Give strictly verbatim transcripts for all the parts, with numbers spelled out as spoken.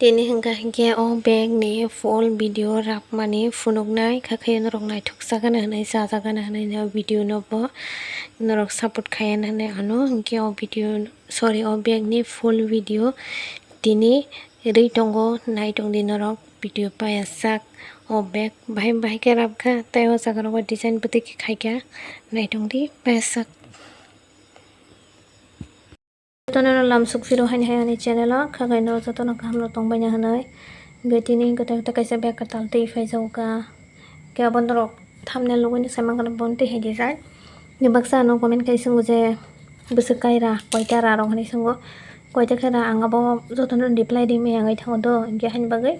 Tini hwnkha hinkhe o bag ni full video rapmani phunuknai, kha khe norok naithok chagana hinwi, chajagana hinwi no video no bo norok support khaiya hinwi ano hinkhe o video, sorry, o bag ni full video tini rwi tongo, nai tongdi norok video payasak. O bag bahai bahai khe rapkha, tei o jaga rogo design bwtwi khe khaikha, nai tongdi payasak. Jotono no lamsuk phiro haini hai ani channel o, kha kaino jotono kaham no tongbaina hinwi. Betini gota gota kaisa bag kwtal twi phaijago ka. Khe abo norok thumbnail nugwi no sai mankha, bono twi hai dijak. Ni baksa ano comment khai swngo je bwswk kaira, koita ra rok hinwi swngo. Koita khe ra, ang abo jotono reply rimwi ang thango do, hinkhe haini bagwi.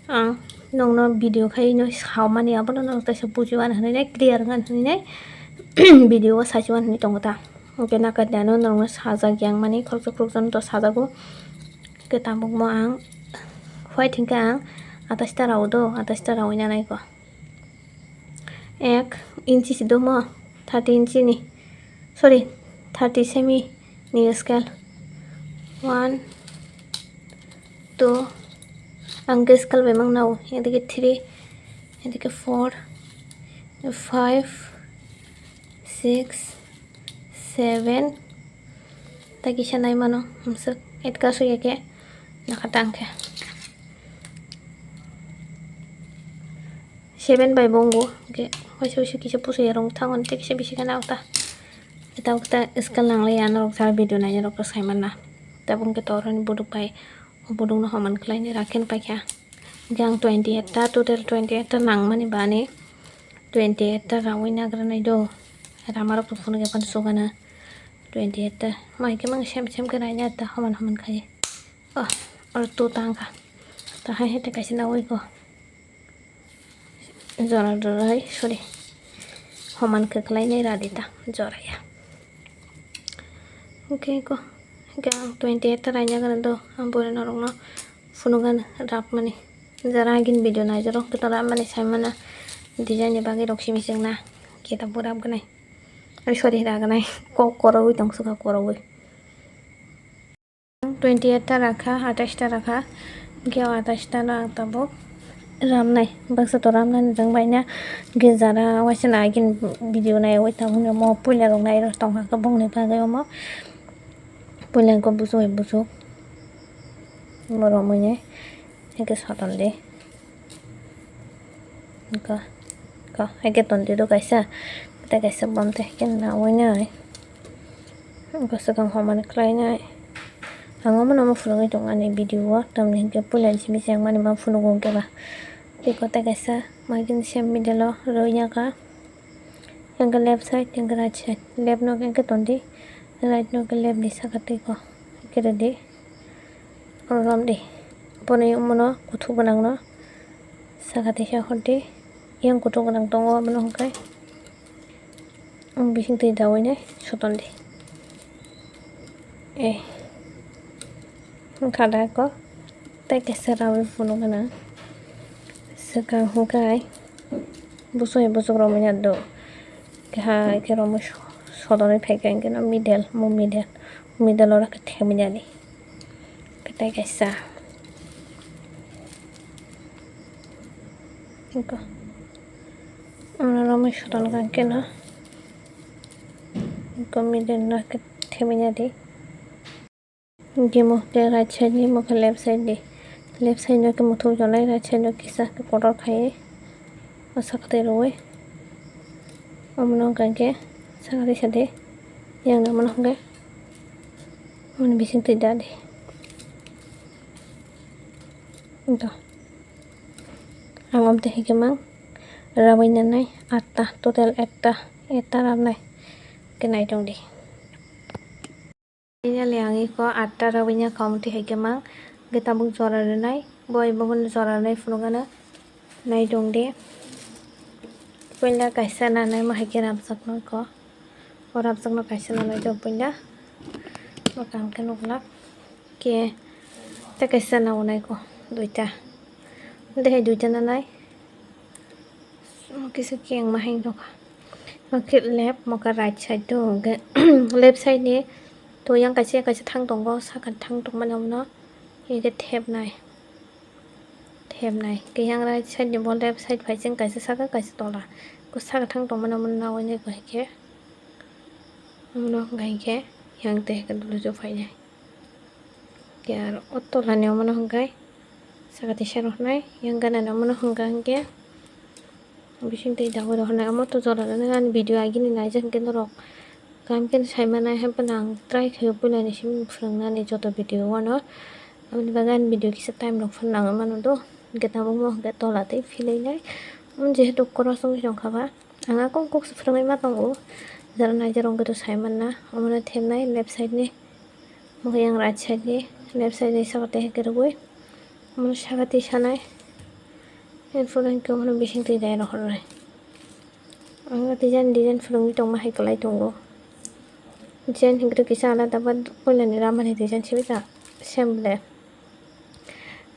Ang nokno video khaino saumani, abono norok teisa bujiwan hinwi nai, clear wngkha hinwi nai video o sachiwan hinwi tongo ta. Hwnkhe nakar dano norokno sajak yang mani, khoroksa khoroksa no to sajago. Hwnkhe tabukmo ang white hwnkhe ang atais ta rao do, atais ta rawi nanai ko. Ek inchi si domo, thirty inchi ni, sorry, thirty semi ni scale. One, two, ang khe scale bai mang nao, edike three, edike four, five, six, seven, tei kisa nai mano, hamswk, eight ka suya khe, nakha tang khe. Seven bai bo wngo, hwnkhe waisa waisa kisa pusuya rwng thango, tei kisa bisi khe nao ta. Tei tabuk ta scale nanglaiya norok jara video nainai rok sai manna. Tabuk hwnkhe to oroni buduk bai, o buduk no homan khlainai rakhen paikha. Hwnkhe ang twenty eight ta, total twenty eight ta nangmani bani twenty eight ta rawi nagranai do. Rama rok to phunukya phano chugana twenty eight ta. Mai khe mang sem sem khe raina ta homan homan khai. Oh, oro two ta wngkha. Ta hai hai ta kaisa nawi ko. Jora rwrai, sorry. Homan kwklainai radi ta, joraya. Hwnkhe ko, hwnkhe ang twenty eight ta raina gana do, ang bore norokno phunukgani rapmani. Jara agini video naijak rok, khe to rapmani saimana. Design ni bagwi rok simi chwngna, khe ta bo rapgwnai. Ai, sorry, ragnai. Kok korogwi tong swkha, korogwi. Twenty eight ta rakha, atais ta rakha. Hwnkhe o atais ta no ang tabuk ramnai. Baksa to ramnani jwng bai na. Hwnkhe jara waisa na agini video naiwi tabuk no mo puila rok nai rok tongkha khe bongni bagwi omo. Puila hwnkhe buchuk bai buchuk. Bo romwi nai. Hwnkhe soton di. Ko, ko, hai khe ton di do kaisa, tei kaisa bom tei hai khe nawi nai. Ko swkang homani khlai nai. Ang omo no omo phunugwi tongo ani video o, tamni hinkhe puila ni simi se ang mani ma phunugo hwnkhe ba. Tei ko tei kaisa magin se middle o rwi ya kha. Hwnkhe left side, hwnkhe right side. Left no hwnkhe ton di, right no hwnkhe left ni saka twi ko. Hwnkhe rw di. Oro rom di. Bono omono kuthuk gwnangno saka teisa hor di. Yang kuthuk gwnang tongo, abono hwnkhe bising twi daui nai soton di. Eh. Wngkha da ko. Tei kaisa rawi phunuk gwnang. Swkang hwnkhe buchuk hai buchuk romwi ya do. Khe hai khe romwi so-, sodorwi phaikha hwnkhe no middle, mo middle. Middle oro khe themwi ya di. Khe tei kaisa. Eko. Ono romwi soton kha khe no. Eko middle no khe themwi ya di. Hwnkhe mo khe right side ni, mo khe left side ni. Left side no khe muthuk tongnai, right side no kisa khe kotor khai o saka twi rwui. Omono hwnkha khe saka twi sa di, yang rwmano hwnkhe. Omono bising twi da di. Wngtong. Ang omo twi hai khe mang rabwi nanai atta, total atta, atta rabnai. Khe nai tong di. Finally ang iko atta rabwi ya kha, omo twi hai khe mang. Hwnkhe tabuk jora rwnai, bo bai bo jora rwnai phunukgano. Nai tong di. Puila kaisa nanai mo hai khe rabjakno iko. O rabjakno kaisa nanai do puila. Bo kaham khe nuklak. Khe tei kaisa naonai ko duita. Tei hai duita nanai. Mo kisa khe ang ma hai nukha. Mo khe left, mo khe right side do. Hwnkhe left side ni to yang kaisa, yang kaisa thang tongo, saka thang tongmani omono. Hwnkhe thepnai. Hemnai. Khe yang right side ni bo left side phai chwng kaisa saka kaisa tola. Ko saka thang tongmani omo nawi nai ko hai khe. Omo no hwnkha hinkhe yang tei hai khe dulujo phainai. Khe aro o tola ni omo no hwnkhe saka tisa rok nai yang gana ni omo no hwnkha hinkhe. Bising twi dawai rok hwnwi omo to jora rwna ani video agini naijak hinkhe norok kaham khe sai manai, hai phano ang try khaio puila ni simi phwrwng nani joto video o no. Aboni bagwi ani video kisa time rok phano nangwi mano do, hinkhe tabuk mo hinkhe tola tei philwi nai. Omo jehetu cross wngwi tong kha ba, ang akung kok se phwrwngwi ma tongo, jora naijak rok hinkhe to sai manna. Omo no thepnai left side ni. Omo khe yang right side ni, left side ni saka tei hai khe rwui. Omo saka twi sanai. Erpore hinkhe omo bising twi dai rohornai. Ang design design phwrwngwi tongma hai kwlai tongo. Design hinkhe kisa alada ba puilani ramani design simi ta same le.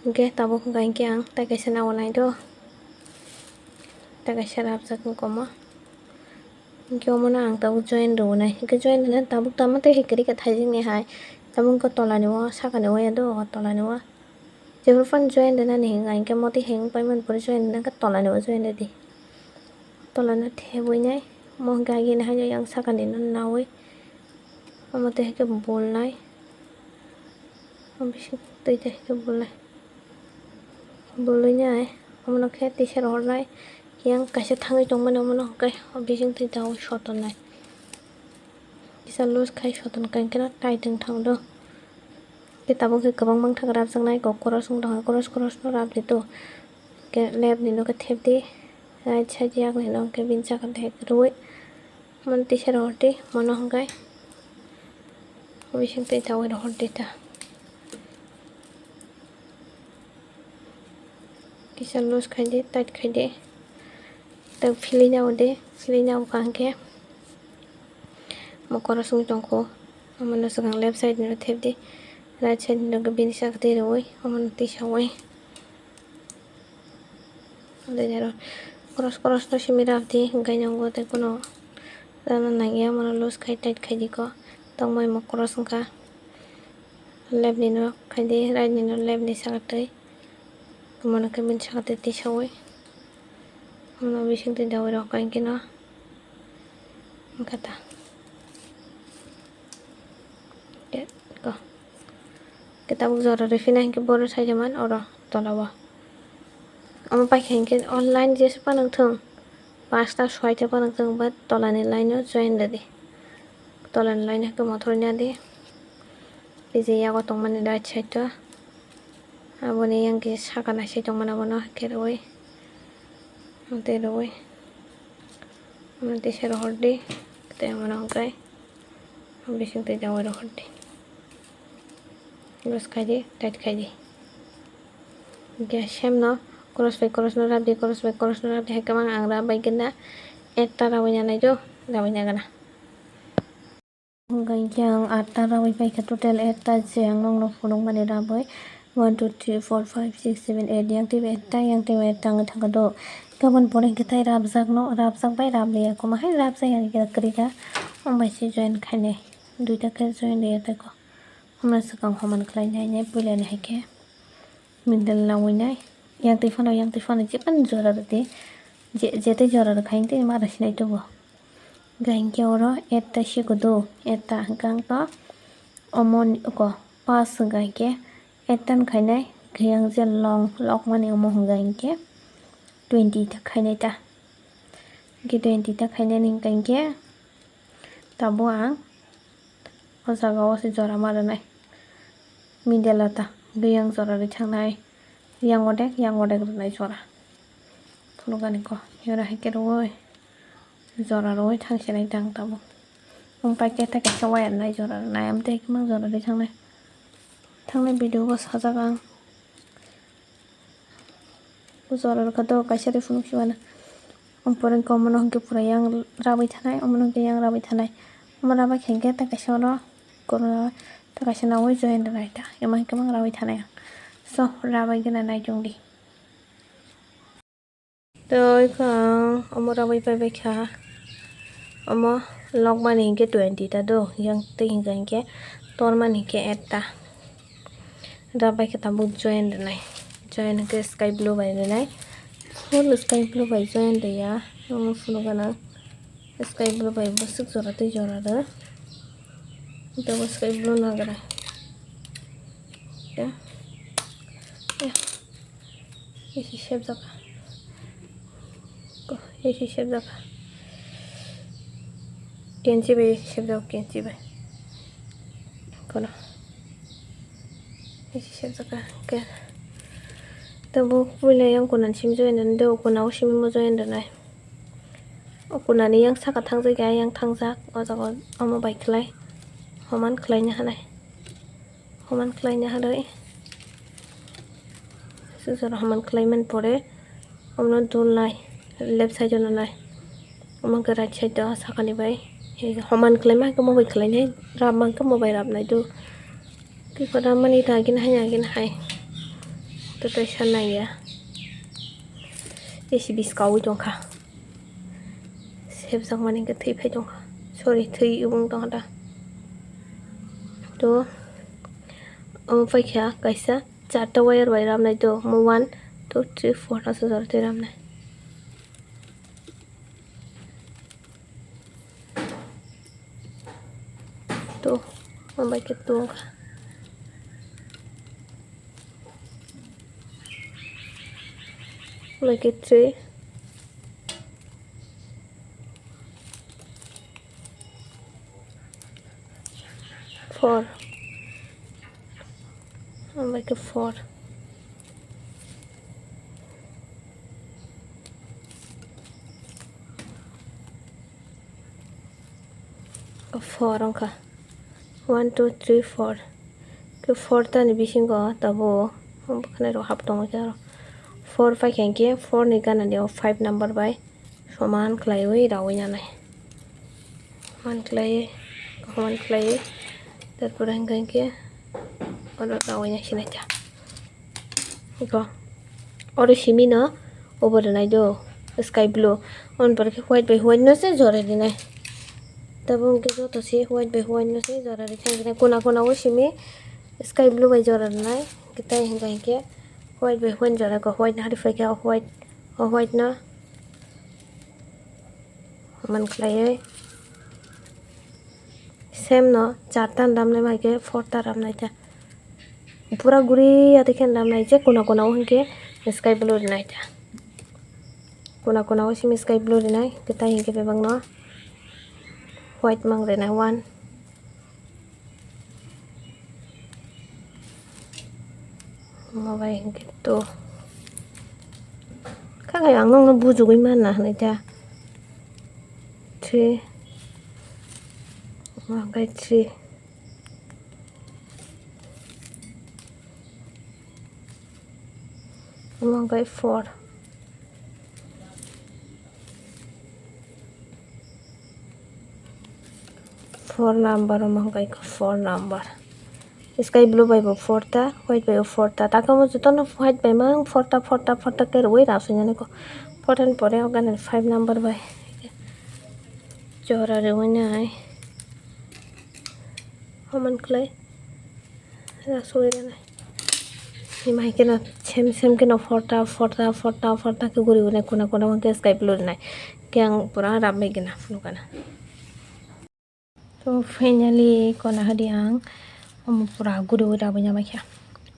Hinkhe tabuk hwnkha hinkhe ang tei kaisa nawi nai do. Tei kaisa rabjak wngkha omo. Hinkhe omono ang tabuk join rwnai. Hinkhe join rwna tabuk tamo tei hai kwrwi kha thaijikni hai. Tabuk wngkha tolani o, sakani o ya do, o tolani o. Jephuru phano join rwnani hinka hinkhe motwi hai wng paimani pore join rwna khe tolani o join rwdi. Tolano thebwi nai. Mo hinkhe agini hai yang sakani no nawi. Omo tei hai khe bulnai. Omo bising twi tei hai khe bulnai. Bulwi nai. Omono khe tisa rohornai. Yang kaisa thangwi tongmani omono hwnkhe o bising twi daui sotonnai. Kisa loose khai soton kai khe no tight wng thang do. Khe tabuk khe kwbang mangthang rabjaknai kok cross wng tongkha, cross cross no rabdi do. Khe left ni no khe thepdi, right side yakni no khe bini saka thek rwui. Moni tisa rohordi, mono hwnkhe bising twi daui rohordi ta. Kisa loose khaidi, tight khaidi. Tak philwi nabo de, philwi nabo kaham khe. Mo cross wng tongkho. Omono swkang left side ni thepdi, right side ni bini saka twi rwui, omono tisaui. Cross cross no simi rabdi, hinkhe nongo tei kuno rana nangya, mono loose khai tight khaidi ko. Tongmai mo cross wngkha. Left ni no khaidi, right ni no left ni saka twi. Mono khe bini saka twi tisaui. Mono bising twi daui rok kha hinkhe no. Wngkha ta. Khe ko. Khe tabuk jora rwphina hinkhe bohrok saijaman oro tola o. Omo paikha hinkhe o line jesa phano wngthung, pasta soita phano wngthung, but tolani line o join rwdi. Tolani line o khe mothor nadi. Tei je yago tongmani right side o. Aboni yang khe saka naisai tongmani abono khe rwui. Tei rwui. Omo tisa rohordi. Tei omono hwnkhe bising twi daui rohordi. Loose khaidi, tight khaidi. Hinkhe same no cross bai cross no rabdi, cross bai cross no rabdi, hai kwbang ang rab bai gana ekta rabwi nanai do, rabwi nagana. Hwnkha hinkhe ang atta rabwi paikha, total atta je ang nokno phunukmani rabwi one, two, three, four, five, six, seven, eight, yang twibo atta, yang twibo atta wngwi thangkha do. Hinkhe aboni pore hinkhe tai rabjakno, rabjak bai rabliya, kwma hai rabjak ya kwrwi kha, omo bai se join khainai, duita khe join rwya tei kho. Omo swkang homan khlainai, nai puilani hai khe middle nangwi nai, yang twi phano, yang twi phano, je phano jora rwdi, je, je tei jora rwkha, yang twi mara sinai tubu. Hinkhe oro atta sikudu, atta hwnkhe ang to omo ni oko pass hwnkha hinkhe atta ni khainai, khe yang je long lokmani omo hwnkha hinkhe twenty ta khainai ta. Hinkhe twenty ta khainani hwnkha hinkhe tabuk ang o jaga o se jora ma rwnai. Middle o ta, hinkhe yang jora rwi thangnai, yang odek, yang odek rwnai jora. Phunukani ko, yora hai khe rwui. Jora rwui thang sinai tang tabuk. Wng pai khe tei kaisa wire nai jora rwnai, amtwi hai khe mang jora rwi thangnai. Thangnai video bo sajak ang. O jora rwkha do kaisa rwi phunuk si mano. Wng pore wngkha omono hwnkhe pura yang rabwi thanai, omono hwnkhe yang rabwi thanai. Omo rabwi khe hwnkhe tei kaisa oro kormo tei kaisa naui join rwnai ta. Emo hwnkhe mang rabwi thanai ang. So, rabwi gana nai tongdi. Tei kha ang omo rabwi pai bai kha. Omo lokmani hinkhe twenty ta do, yang tei hinkha hinkhe tormani hinkhe atta. Rabwi khe tabuk join rwnai. Join hwnkhe sky blue bai rinai. Full sky blue bai join riya. Omo phunukgana sky blue bai bwswk jora tei jora rw. Tabuk sky blue nagra. Ya. Ya. Isi sebjak. Ko, isi sebjak. Kenchi bai sebjak, kenchi bai. Kono. Isi sebjak ke. Tabuk puila yang kunan sim join ndo, kuna o simi mo join rinai. O kunani yang saka thangjak ya, yang thangjak. O jaga omo bai khlai. Homan khlaina hanai. Homan khlaina hanai. Sujaro homan khlai man pore. Omno dul nai. Left side o nai. Omo khe right side o sakani bai. Homan khlai ma khe mo bai khlai nai. Rap ma khe mo bai rap nai do. Kiko rap mani ta agin hai agin hai. To tai san nai ya. Isi biskawi tongkha. Sebjakmani hwnkhe thwi phai tongkha. Sorry, thwi wng tongkha da. To, omo paikha kaisa charta wire bai ramnai to. Omo one, two, three, four aswk jora twi ramnai. To, omo bai khe to wngkha. Omo bai khe three. Four. Omo bai khe four. Four wngkha. One, two, three, four. Khe four ta ni bisingo tabuk bwkhanai rok hap tongo khe aro. Four paikha hinkhe four ni gana ni o five number bai soman khlaiwi rawi nanai. Homan khlaiwi, homan khlaiwi, tarpore hwnkhe oro rawi nai sinai ta. Iko. Oro simi no obo rwnai do, sky blue. On pore khe white bai white no se jora rinai. Tabuk hwnkhe joto se white bai white no se jora rinai. Kuna kuna o simi sky blue bai jora rinai. Kitai hwnkha hinkhe white bai white jora kho, white no hari phai khe o white, o white no. Homan khlaiwi. Same no charta ramnai bai khe four ta ramnai ta. Pura guri ya tei khe ramnai je kuna kuna o hinkhe sky blue rinai ta. Kuna kuna o simi sky blue rinai, kitai hinkhe bebak no white mang rinai one. Omo bai hinkhe two. Kha khe ang nokno bujugwi manna hinwi ta. Three. Omo hwnkhe three. Omo hwnkhe four. Four number, omo hwnkhe four number. Sky blue bai bo four ta, white bai bo four ta. Taka mo jotono white bai mang four ta, four ta, four ta khe rwui rasoinani kho. Four ta ni pore o gana five number bai jora rwui nai. Homan khlai. Rasoi rwnai. Hima hai kheno sem sem kheno four ta, four ta, four ta, four ta khe guri guri kuna kuna hwnkhe sky blue rwnai. Khe ang pura rap bai gana phunukana. To finally kona hadi ang omo pura guriwi rabwi namaikha.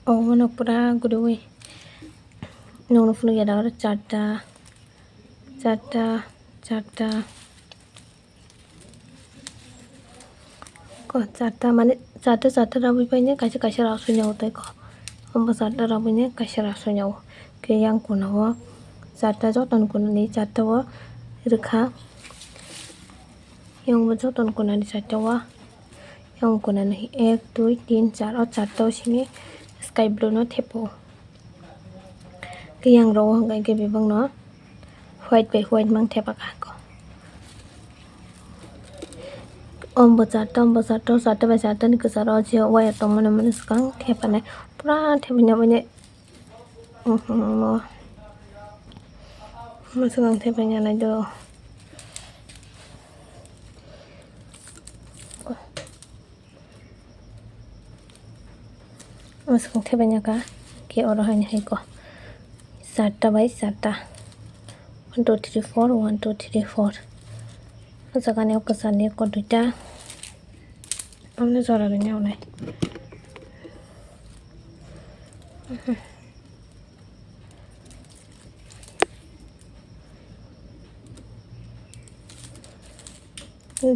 Omono pura guriwi nokno phunukya da oro charta, charta, charta. Ko charta mane charta charta rabwi paine kaisa kaisa rasui nw tei ko. Omo charta rabwi ne kaisa rasui nw. Khe yang kuna o charta joto ni kuna ni charta o rwkha. Yang bo joto ni kuna ni charta o. Yang kuna ni ek, dui, tin, char o charta o simi sky blue no thepo. Khe yang rw o hwnkha khe bebak no. White bai white mang thepa kha ko. Om bo charta, om bo charta, charta bai charta ni kwcharo je wire tongmani mani swkang thepanai pura thepanya bini. Mo swkang thepanya nai do. Mwswkang thebanya kha khe oro haini hai ko Charta bai charta. One, two, three, four, one, two, three, four. O jaga ni o kwchar ni eko duita. Amni jora rwni onai.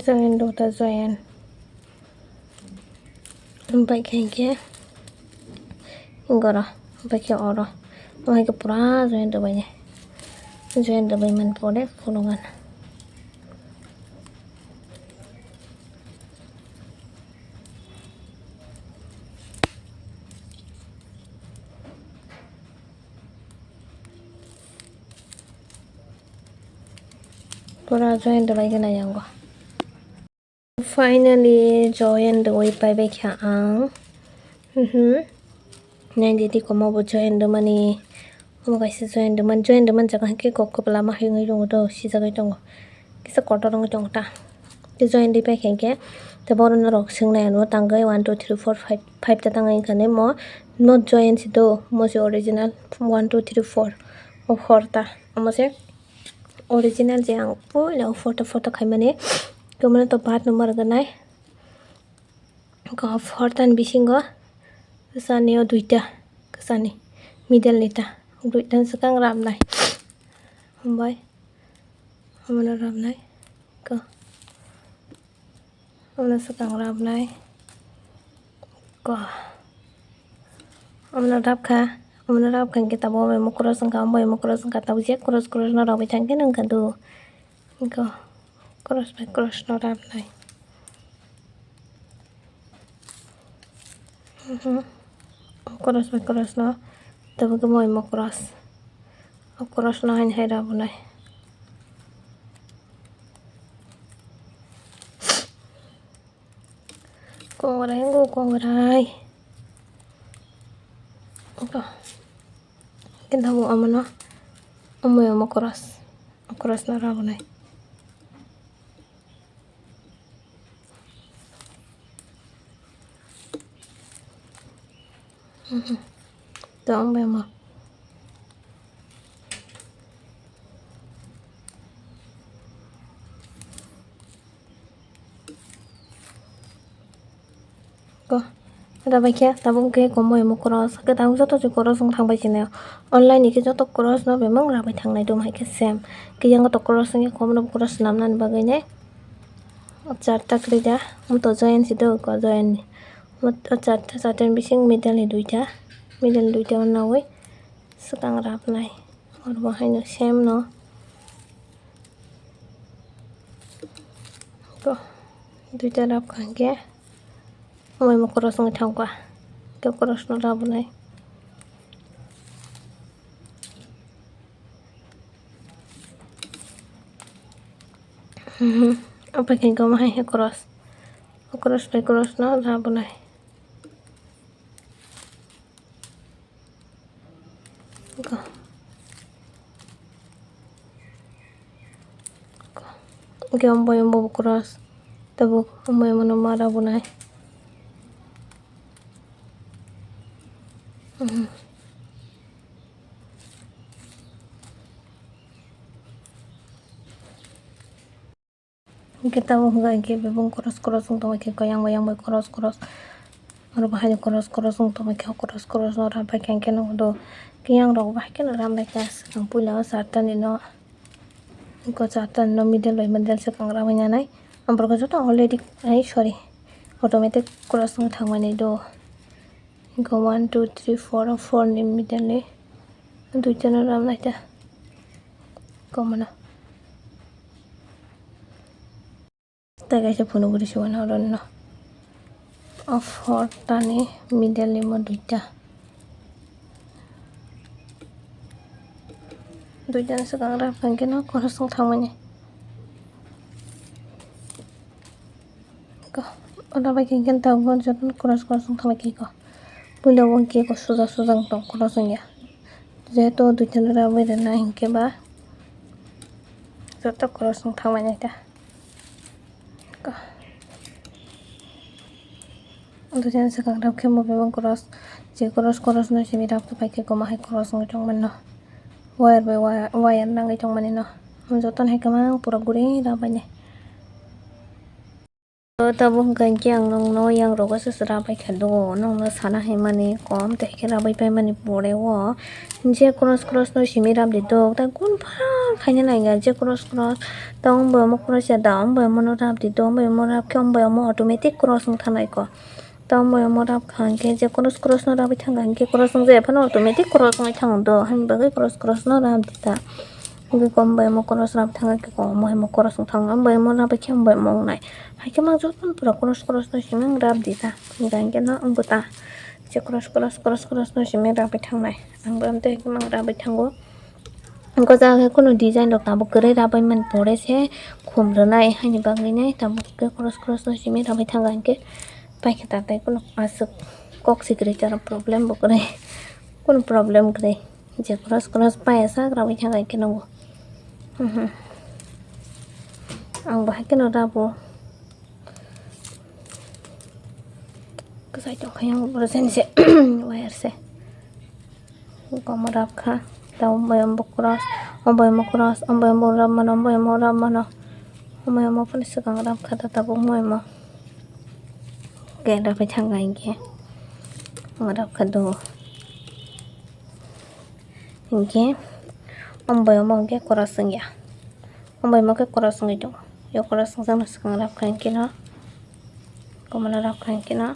Join do ta join. Bai khe hinkhe goro, bai khe oro. Omo hai khe pura join rwbainai. Join rwbai man pore phunukgana. Pura join rwbaigana yango. Finally, join rwui paibaikha ang. Mhm. Naidi twi komo bo join rwmani. Omo kaisa join rwmani, join rwmani jaga hinkhe kok kwbla ma hayungwi tongo do, sijagwi tongo. Kisa kotor wngwi tongo ta. Tei join rwui paikha hinkhe, tei borok norok swngnai ano tangwi one, two, three, four, five, five ta tangwi wngkha nai mo. Not join se do, mo se original one, two, three, four. O four ta. Omo se original je ang puila o photo, photo khaimani. Khe omo to part number rwgwnai. Khe o photo ni bisingo kwchani o duita, kwchani middle ni ta, duita swkang rabnai. Hambai. Omono rabnai. Khe omono swkang rabnai. Khe omono rabkha, omono rabkha hinkhe tabuk omo cross wngkha, omo cross wngkha, tabuk je cross, cross no rabwi thangkhe nw wngkha do. Go. Cross bai cross no rabnai. Mhm. Cross bai cross no. Tabuk khe moi mo cross. O cross no haini hai rabnai. Kongrai, go kongrai. Ito. Kita bu amono. Omo omo cross. Cross no rabnai. Mhm. Tong bai mo. Ko, rabai khe tabuk khe komo emo cross, khe tabuk joto je cross wng thang bai sini. Online ni khe joto cross no bemang rabai thangnai dum hai khe same. Khe yang to cross wngya komo no cross swnam nani bagwi ne. O charta kwrwi da, omo to join si do, ko join ni. Omo charta, charta ni bising middle ni duita, middle ni duita o nawi swkang rap nai. Oro bo haino same no. To, duita rap kha hwnkhe, omo emo cross wngwi thangkha. Khe cross no rabnai. Mhm. Omo hai khe omo hai khe cross. O cross bai cross no rabnai. Go. Go. Oke, ombo, ombo bo cross. Tabuk, ombo, ombo no ma rabnai. Mhm. Hwnkhe tabuk hwnkha hinkhe bebak cross cross wng tongma khe khe yang bai yang bai cross cross. Oro bahai ni cross cross wng tongma khe cross cross no ram bai khe hinkhe nw do khe yang rok bahai kheno ram lai kha swkang puila o charta ni no. Hwnkhe o charta ni no middle bai middle swkang ram bai nanai. Aborok joto already, ai sorry, automatic cross wng thangmani do. Hwnkhe one, two, three, four, o four ni middle ni duita no ram lai ta. Komono. Tai kaisa phunuk guri se uanw oro no. O four ta ni middle ni mo duita. Duita no swkang rak hwnkhe no cross wng thangmani. Ko, oro bai khe hinkhe tabuk joto no cross cross wng thangbai khe ko. Puila o hinkhe ko suja suja wng tong cross wngya. Jehetu duita no rabwi rwna hinkhe ba joto cross wng thangmani ta. Ko. Duita no swkang rap khe mo bebak cross. Je cross cross no simi rap khe pai khe ko ma hai cross wng tong mano. Wire bai wire, wire nangwi tongmani no. Jotono hai kwbang pura guri rabainai. O tabuk hwnkha hinkhe ang nokno yang rogo se sra bai kha do, nokno sana hinmani kom tei khe rabai paimani pore o je cross cross no simi rap di do, ta gun pha khaina naiga je cross cross ta wng bai omo cross ya da wng bai omo no rap di do, wng bai omo rap khe wng bai omo automatic cross wng thanai ko. Tamo omo rap kha hinkhe je cross cross no rabai thang kha hinkhe cross wng jaya phano automatic cross wngwi thango do, haini bagwi cross cross no rap di ta. Hinkhe kom bai omo cross rap thang khe kom bai omo cross wng thango, am bai omo rap khe am bai omo wngnai. Haikhe ma jotono pura cross cross no simi rap di ta. Hinkhe hinkhe no wngkha ta. Je cross cross cross cross no simi rabai thangnai. Ang bo amtwi hinkhe ma rabai thango. Goja khe kunu design rok tabuk kwrwi rabai mani pore se khum rwnai, haini bagwi nai tabuk khe cross cross no simi rabai thang kha hinkhe. Paikhe tatai kunu aswk kok sikri chara problem bo kwrwi, kunu problem kwrwi. Je cross cross paya sak rabai thang kha hinkhe nw. Mhm. Ang bo hai kheno rabo. Kwchai tongkha yang borok jani se wire se. Goma rap kha. Tei ombai ombo cross, ombai ombo cross, ombai ombo rap mano, ombai ombo rap mano. Ombai ombo phano swkang rap kha ta tabuk moi mo. Khe rap thang kha hinkhe. Rap kha do. Hinkhe ombai ombo hinkhe cross wngya. Ombai ombo khe cross wngwi tongo. Yo cross wngjakno swkang rap kha hinkhe no. Goma no rap kha hinkhe no.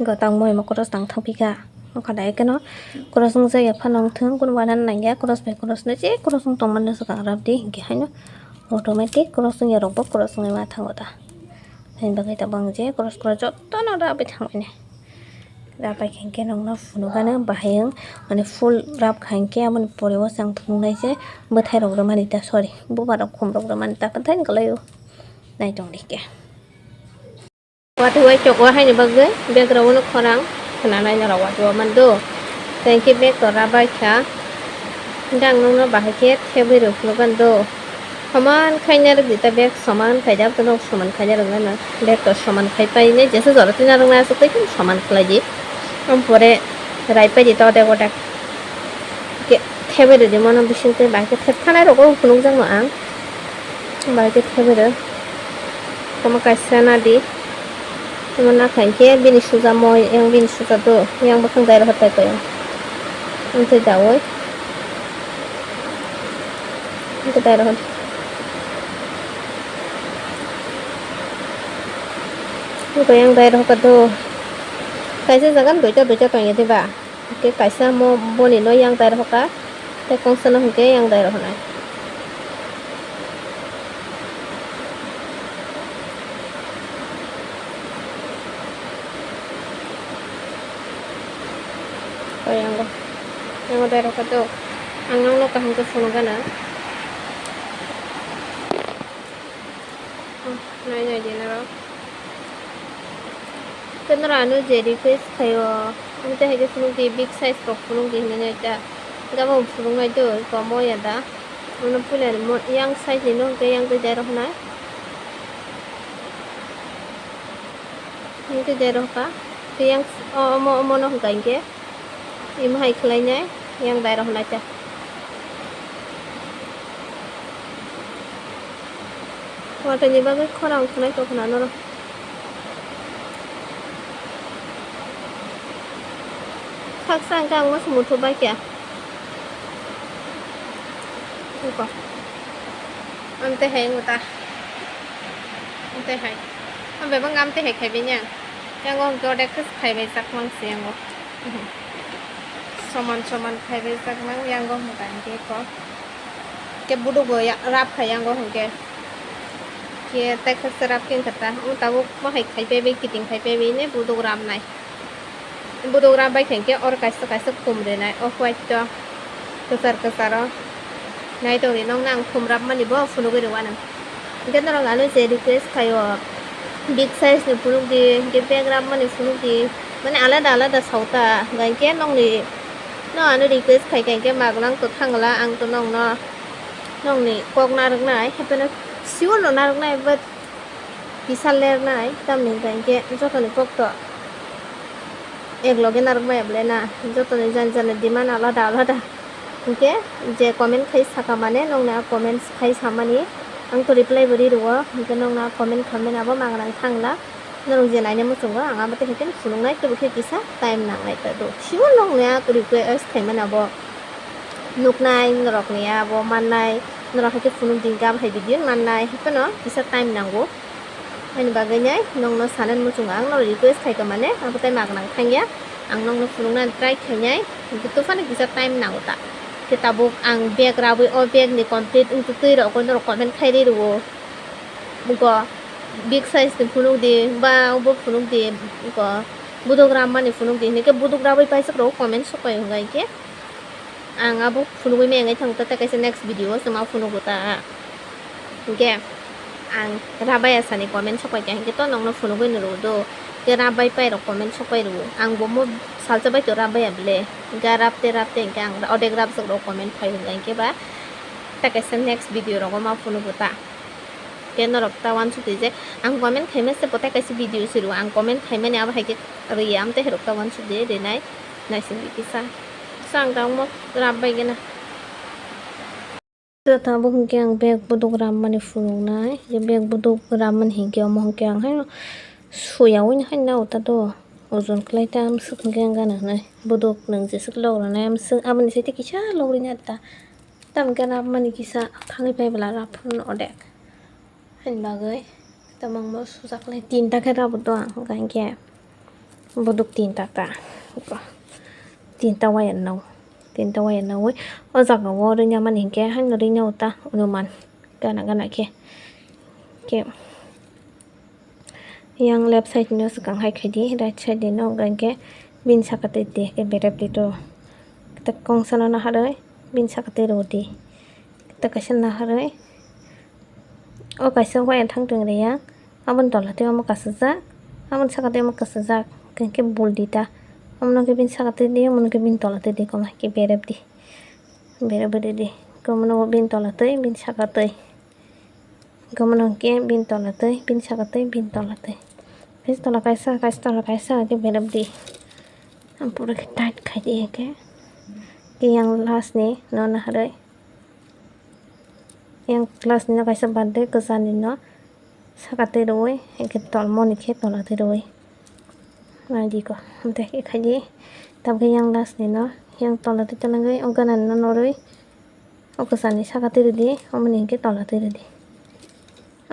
Gotang moi mo cross tang thang phi kha. Wngkha da ekeno cross wng jaya phano wng thung, kunu uanani nang ya, cross bai cross no je cross wng tong mani swkang rap di, hinkhe haino automatic cross wng ya rok bo cross wngwi ma thango da. Haini bagwi tabuk ang je cross cross jotono rap bai thang mani. Rap bai kha hinkhe nokno phunukgano bahai wng, mane full rap kha hinkhe aboni pore o chwng phunuknai je bwthai rok rwmani ta, sorry, bubar rok khum rok rwmani ta, kwthai wng kwlai o. Nai tong di khe. Watwi uaisuk o haini bagwi background o khorang khwnanai norok watwi o mando. Tei khe bag to rabai kha. Hwnkhe ang nokno bahai khe thebwi rw phunukgano do. Soman khaina rwdi ta bag soman khaijak to nok soman khaina rwngna na. Bag to soman khai painai jesa jora twina rwngna aswk tei khe soman khlai di. Ampore rai pai di to odek odek. Khe thebwi rwdi mono bising tei bahai khe thep thanai rogo phunukjakno ang. Bahai khe thebwi rw. Tamo kaisa nadi. Tamo nakha hinkhe bini suja moi, yang bini suja do. Yang bwkhang dai rohor tai koi. Ang tei daui. Ang tei dai rohor. Ang tei yang dai rohor ka do. Kaisa jaga duita duita tongya diba? Hwnkhe kaisa mo boni no yang dai rohor ka, tei kongsa no hwnkhe yang dai rohor nai. O yang o, yang o dai rohor ka do. Ang nokno kaham khe phunukgana. Nai nai di norok. Khe norok ano je request khaio, amtwi hai khe phunuk di, big size rok phunuk di hinwi nai ta. Gabang phunuk nai do, komo ya da. Ano puila ni mo-, yang size ni no hwnkhe yang tei dai rok nai. Yang tei dai rok ka. Tei yang s-, o-, omo, omo no hwnkha hinkhe. Imo hai khlainai, yang dai rok nai ta. Watwi ni bagwi khorang khwnai tongkha na norok. Khaksa hwnkhe ang masa muthubaikhya. Eko. Amtwi hai wngkha ta. Amtwi hai. Ang bebak amtwi hai khaibai ni ang. Yang o hwnkhe odek khe khaibai chakmang se yang o. Soman soman khaibai chakmang yang o hwnkha hinkhe eko. Khe buduk bo ya-, rap khai yang o hwnkhe. Khe tei khaksa rap khe wngkha ta. Ang tabuk ma hai khaibai bai kiting khaibai bai ne buduk rap nai. Buduk rap bai khe hinkhe oro kaisa kaisa khum rinai, off white to kwchar kwchar o. Nai tong di, nokno ang khum rap mani bo phunugwi rw anw. Hinkhe norok ano je request khaio, big size ni phunuk di, hinkhe bag rap mani phunuk di, mane alada alada sao ta, hinkhe nokni, no ano request khai kha hinkhe magnang to thangla ang to nokno, nokni kok narwknai, hapheno sure no narwknai, but Kisa lernai, tamni hwnkha hinkhe jotoni kokto. Ek loge narwk maya bwle na, jotoni jani jani demand alada alada. Hinkhe je comment khai saka mane nokni a comments khai samani ang to reply bo ri rwo, hinkhe nokni a comment khaimani abo mangnang thangla. Norok je naina muchungo ang abo tei hinkhe phunuknai, tubukhe kisa time nangnai ta do. Sibo nokni a request khaimani abo nuknai, norokni abo mannai, norok haikhe phunuk di, gab hai video mannai, haiphano kisa time nango. Haini bagwi nai nokno sanani muchungo ang norok request khaikha mane, abo tei mangnang thangya. Ang nokno phunuknani try khainai, hinkhe tophano kisa time nango ta. Khe tabuk ang bag rabwi o bag ni complete wngtwi twi rokgo norok comment khai ri rwo. Go big size ni phunuk di, ba obo phunuk di, go buduk rammani phunuk di, hinkhe buduk rabwi paisuk rok comment sokpai hwnka hinkhe. Ang abo phunugwi maya wngwi thango ta, tei kaisa next video o chwng ma phunugo ta. Hinkhe ang rabaya sani comment sokpai kha hinkhe to nokno phunugwi nw rw do. Tei rabai pai rok comment sokpai rw. Ang bo mo salsa bai to rabaya bwle. Hinkhe rab tei rab tei hinkhe ang odek rabjak rok comment phai hwnka hinkhe ba tei kaisa next video rogo ma phunugo ta. Tei norok ta wansuk di je ang comment khaima se bo tei kaisa video se rw. Ang comment khaimani abo hai khe rw ya, am tei herok ta wansuk di rinai naising di kisa. Sa ang ta omo rab bai gana. To tabuk hinkhe ang bag buduk rammani phunuknai. Je bag buduk rammani hinkhe omo hinkhe ang haino suya wngya haino ta do. Ojon khlai ta amswk hinkhe ang gana hwnwi. Buduk nwng jeswk log rwnai amswk, aboni site kisa log rwna ta. Tamo khe rammani kisa thangwi pai bwla rap phuru no odek. Haini bagwi tamangma sujak le tinta khe rabo do ang, hwnkha hinkhe buduk tinta ta, tinta waya no, tinta waya nawi o jaga o rwina mani hinkhe haino rwina o ta, anuman gana gana khe, khe yang left side no swkang hai khaidi, right side no hwnkha hinkhe bini saka twi twi khe berep di to, kongsa no naharwi bini saka twi rw di, khe kaisa naharwi. O kaisa waya thang tong reya, aboni tola tei omo kasijak, aboni saka tei omo kasijak, hinkhe bul di ta, omono khe bini saka twi di, omono khe bini tola twi di, komo hai khe berep di, berep rw di, komono bini tola twi, bini saka twi, komono khe bini tola twi, bini saka twi, bini tola twi, kaisa tola kaisa, kaisa tola kaisa khe berep di, pura khe tight khai di khe, khe yang last ni no naharwi. Yang last ni no kaisa birthday kwchar ni no saka twi rwui, hinkhe tolmo ni khe tola twi rwui. Nai di ko, amtwi khe khai di. Tabukhe yang last ni no, yang tola twi twlangwi, o gana ni no norwi, o kwchar ni saka twi rw di, omo ni hinkhe tola twi rw di.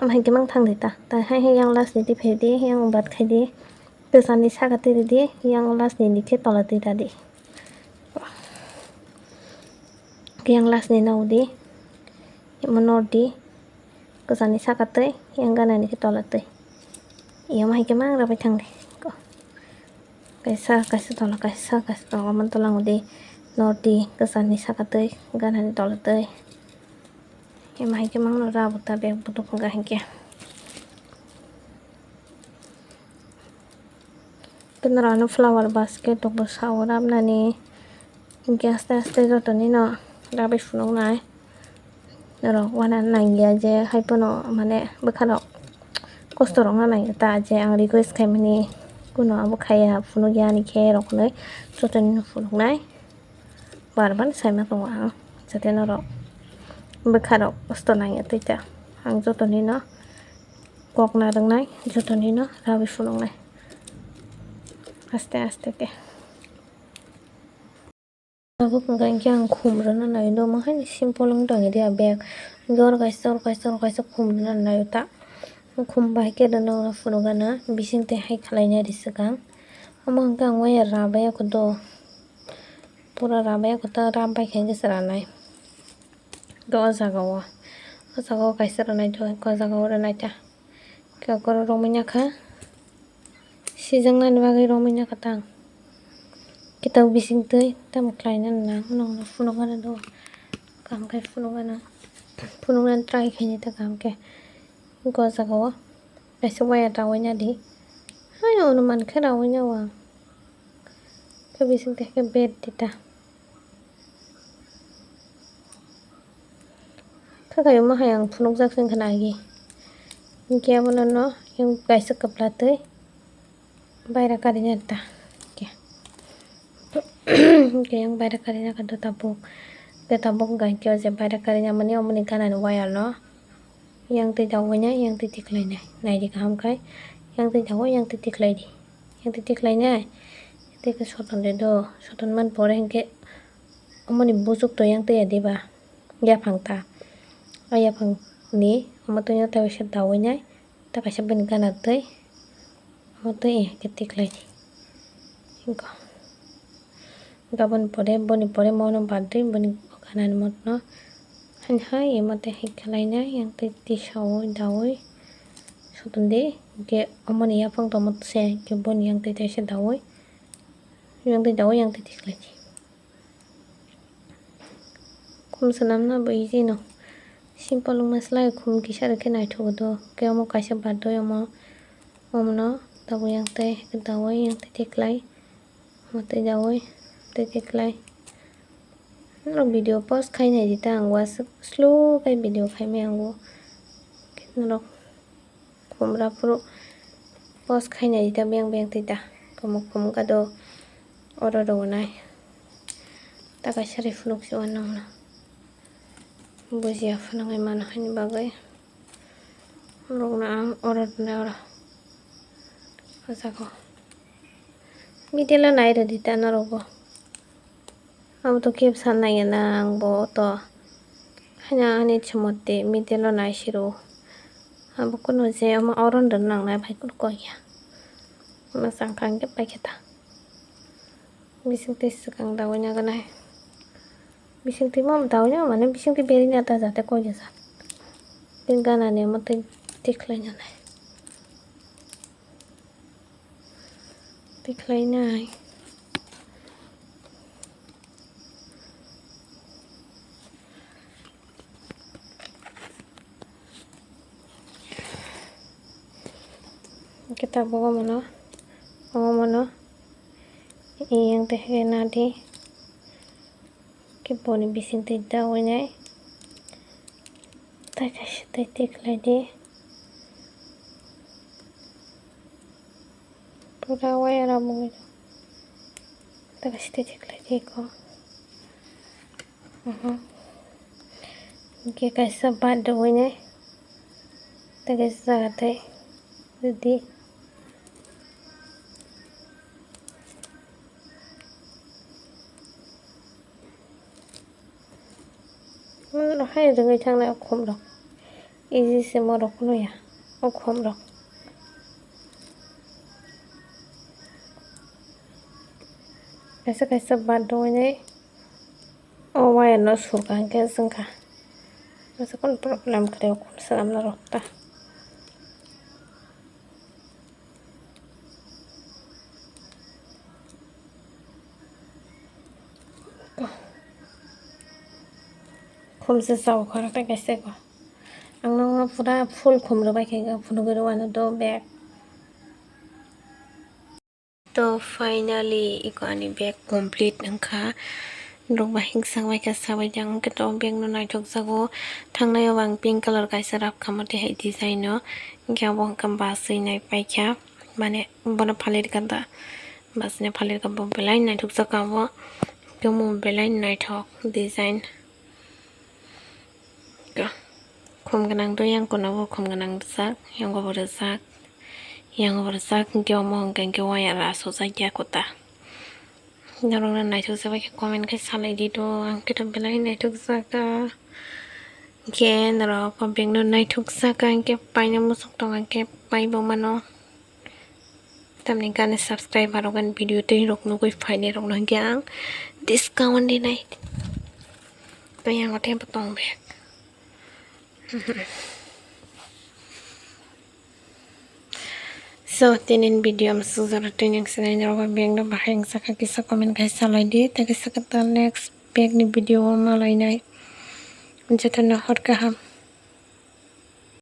Omo hinkhe mang thang di ta, ta hai hai yang last ni twi phai di, yang bad khai di. Kwchar ni saka twi rw di, yang last ni ni khe tola twi rw di. Yang last ni no di, imo nor di, kwchar ni saka twi, yang gana ni khe tola twi. Iyama hai khe mang rabai thang di. Kaisa, kaisa tola, kaisa, kaisa tola, omo tola di, nor di, kwchar ni saka twi, gana ni tola twi. Iyama hai khe mang no rabo ta bag buduk hwnkha hinkhe. Kenarano flower basket rokbo sao rabnani, hinkhe aste aste jotoni no rabai phunuknai. Norok wana nangya je hai phano mane bwkha rok kosto rok no nangya ta, je ang request khaimani kuno abo khaiya phunukya ani khe rok hinwi jotoni no phunuknai. Bar bar saima tongo ang, jate norok bwkha rok kosto nangya twi ta, ang jotoni no kok narwknai, jotoni no rabi phunuknai aste aste khe. Tabuk hwnkha hinkhe ang khum rwna nai do, omo haino simple wng tong ya bag, oro kaisa, oro kaisa, oro kaisa khum rwna nai ta. Khum bai khe rwna phunukgana, bising twi hai khlaina ri swkang. Omo hwnkhe ang waya rabai ya khe do. Pura rabai ya khe ta, rab bai khe hwnkhe se ranai. Hwnkhe o jaga o, o jaga o kaisa ranai do, hwnkhe o jaga o ranai ta. Hwnkhe okoro romwi nakha. Sijaknani bagwi romwi nakha tang. Kitab bising twi tamo khlaina nang, nokno phunukgana do. Kaham khe phunukgana. Phunuknani try khaini ta kaham khe. Hwnkhe o jaga o kaisa waya rawi nadi. Hai, anuman khe rawi nao ang. Khe bising twi khe bed di ta. Khe kaisa omo hai ang phunukjak se wngkha na agi. Hwnkhe abono no yang kaisa kwpla twi baira karina ta. Hwnkhe Hwnkhe yang baira karina kha do tabuk. Hwnkhe tabuk hwnkha hwnkhe o je baira karina mani omoni ganani wire no yang twi dawi nai, yang twi tiklai nai. Naidi kaham khai, yang twi dawi, yang twi tiklai di. Yang twi tiklai nai. Tei khe soton de do, soton man pore hwnkhe omoni buchuk to yang twi ya diba? Yaphang ta. O yaphang ni omo twi no tei waisa dawi nai. Ta kaisa bini gana twi, omo twi khe tiklai di. Hinko. Gabon pore, boni pore mono badri, boni gana ni motno. Haini hai, emo tei hai khlai nai, yang tei tisawi, dawi. Soton di, hwnkhe omoni yaphang tongmo se, hwnkhe boni yang tei teisa dawi. Yang tei dawi, yang tei tiklai di. Khum swnamna bo easy no. Simple wngma slai khum kisa rwkhe naithogo do. Khe omo kaisa badwi omo, omono tabuk yang tei dawi yang tei tiklai. Omo tei dawi tei tiklai. Norok video post khai nai di ta ang waswk slow khai video khai maya ang o. Norok Khumra phuru post khainai ta beng beng twi ta. Khumuk khumuk ado oro rwnai. Ta kaisa ri phunuk se o nokno. Bujiya phunugwi mano haini bagwi. Norokno ang oro rwnai oro. O jaga o. Middle o nai rwdi ta norokbo. Abo to kebo sana ya na ang bo to. Haina ani chumot de middle o nai siro. Abo kuno je omo oro ndo nang nai bai kuno koi ya. Masang kang ke pai khe ta. Bising twi swkang dawi na ganai. Bising twi mo dawi na mane bising twi beri na ta jate koi ya sa. Tin gana ne mo twi tikhlai na nai. Tikhlai nai. Kita bogo mono, bogo mono, iyang teh nadi. Khe boni bising twi dawi nai. Tai kaisa tei tikhlai di. Pura waya rok mungwi. Tai kaisa tei tikhlai di ko. Mhm. Hwnkhe kaisa bat rwwi nai. Tai kaisa jaga tei rwdi. Hai rwngwi thangnai o khum rok. Easy se morok phano ya o khum rok. Kaisa kaisa bat rwwi nai o wire no surka hwnkhe swngkha. Masa kono problem kwrwi o khum swnamna rok ta. Khum se chao khorok tei kaisa ko. Ang no pura full khum rwbai khe phunugwi rw ano do bag. To finally iko ani bag complete wngkha. Norok ba hinkhe sabai kha sabai di ang khe to bag no naithok jago. Thangnai o ang pink colour kaisa wrap kha mate hai design no. Hwnkhe abo hwnkhe baswi nai paikha. Mane bono phalirikha da. Basina phalirikha bo belai naithok jakha bo. Temo belai naithok design. Khum gwnang do yang kono bo khum gwnang rijak, yango bo rijak, yango bo rijak, hwnkhe omo hwnkhe hwnkhe waya ro aswk jak ya kota. Norokno naithok jabai khe comment khe salai di do, ang khe to belai naithok jakha. Hwnkhe norok o bag no naithok jakha, hwnkhe paina muchung tongo, hwnkhe paibo mano. Tamni gana subscriber rok ani video twi rok nugwi phainai rok no hwnkhe ang discount rinai. Tei ang o tei bo tong bag. So, tini video amsuk jora twi nang sinai norok bag no bahai wngsa kha kisa comment khai salai di. Tei kisa kwtal next bag ni video o malainai. Jotono hor kaham.